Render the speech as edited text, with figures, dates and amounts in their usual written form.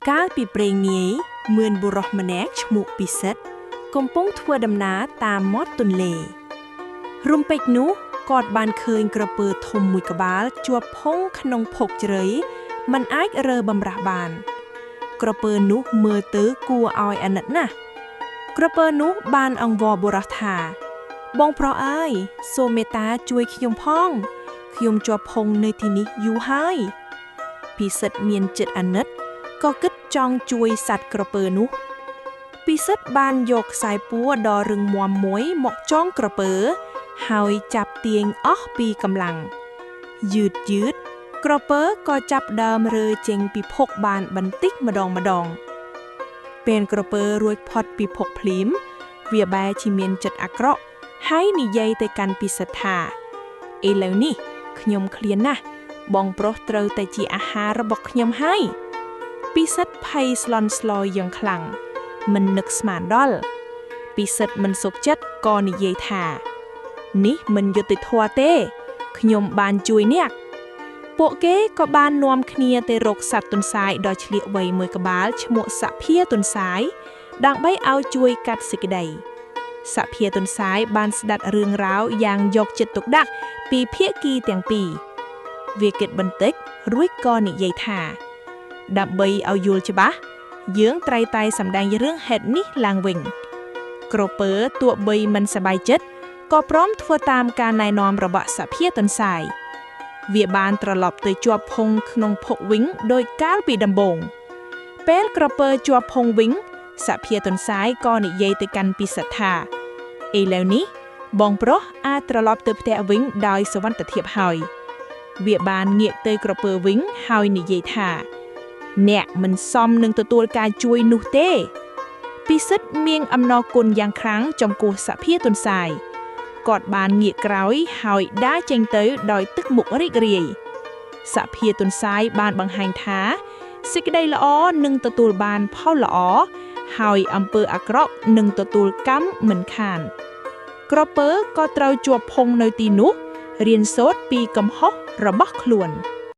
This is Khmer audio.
កាលពីព្រេងនាយមានបុរសម្នាក់ឈ្មោះពិសិដ្ឋកំពុងធ្វើដំណើរតាមមាត់ទន្លេ រំពេចនោះគាត់បានឃើញក្រពើធំមួយក្បាលជាប់ផុងក្នុងភក់ជ្រៃមិនអាចរើបម្រះបាន ក្រពើនោះមើលទៅគួរឲ្យអាណិតណាស់ក្រពើនោះបានអង្វរបុរសថា បងប្រុសអើយសូមមេត្តាជួយខ្ញុំផងខ្ញុំជាប់ផុងនៅទីនេះយូរហើយពិសិដ្ឋមានចិត្តអាណិតក៏គិតចង់ជួយសត្វក្រពើនោះពិសិដ្ឋបានយកខ្សែពួរដ៏រឹងមាំមួយមកចងក្រពើ ហើយចាប់ទាញអស់ពីកម្លាំងយឺតយឺតក្រពើក៏ចាប់ដើមរើចេញពីភក់បានបន្តិចម្ដងម្ដងពេលក្រពើរួចផុតពីភក់ភ្លាមវាបែរជាមានចិត្តអាក្រក់ហើយនិយាយទៅកាន់ពិសិដ្ឋថាឥឡូវនេះខ្ញុំឃ្លានណាស់បងប្រុសត្រូវតែជាអាហាររបស់ខ្ញុំហើយពិសិដ្ឋភ័យស្លន់ស្លោយ៉ាងខ្លាំងមិននឹកស្មានដល់ពិសិដ្ឋមិនសុខចិត្តក៏និយាយថានេះមិនយុត្តិធម៌ទេខ្ញុំបានជួយអ្នកពួកគេក៏បាននាំគ្នាទៅរកសត្វទន្សាយដ៏ឆ្លៀសវៃមួយក្បាលឈ្មោះសភាទន្សាយដើម្បីឲ្យជួយកាត់សេចក្តីសភាទន្សាយបានស្ដាប់រឿងរ៉ាវយ៉ាងយកចិត្តទុកដាក់ពីភាគីទាំងពីរវាគិតបន្តិចរួចក៏និយាយថាដើម្បីឲ្យយល់ច្បាស់យើងត្រូវតែសម្ដែងរឿងហេតុនេះឡើងវិញក្រពើទោះបីមិនសប្បាយចិត្តក៏ព្រមធ្វើតាមការណែនាំរបស់សភាទន្សាយវាបានត្រឡប់ទៅជាប់ផុងក្នុងភក់វិញដោយកាលពីដំបូងពេលក្រពើជាប់ផុងវិញសភាទន្សាយក៏និយាយទៅកាន់ពិសិដ្ឋថាឥឡូវនេះបងប្រុសអាចត្រឡប់ទៅផ្ទះវិញដោយសុវត្ថិភាពហើយវាបានងាកទៅក្រពើវិញហើយនិយាយថាអ្នកមិនសមនឹងទទួលការជួយនោះទេពិសិដ្ឋមានអំណរគុណយ៉ាងខ្លាំងចំពោះសភាទន្សាយគាត់បានងាកក្រោយហើយដើរចេញទៅដោយទឹកមុខរីករាយសភាទន្សាយបានបង្ហាញថាសេចក្តីល្អនឹងទទួលបានផលល្អហើយអំពើអាក្រក់នឹងទទួលកម្មមិនខានក្រពើក៏ត្រូវជាប់ផុងនៅទីនោះរៀនសូត្រពីកំហុសរបស់ខ្លួន។